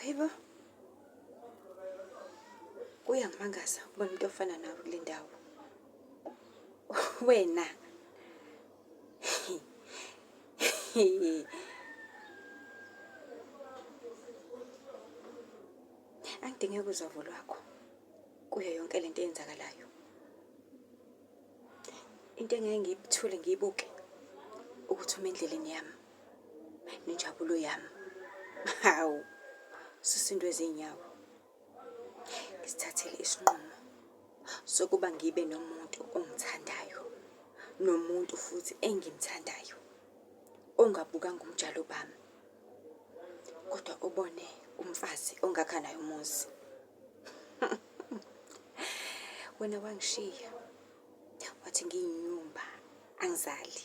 Hayibo. Kuyangimangaza ukubona umuntu ofana nawe kule ndawo. Wena. Angidingeki uzovo lwakho kuyo yonke lento eyenzakalayo. Into engeke ngiyithule ngiyibuke ukuthi ume endleleni yami nenjabulo yami. Hawu, susindwe izinyawo. Ngizithathele isinqumo sokuba ngibe nomuntu ongithandayo nomuntu futhi engimthandayo ongabukanga ubunjalo bami kodwa obone umfazi ongakha naye umuzi. Wena wangishiya wathi ngiyinyumba angizali.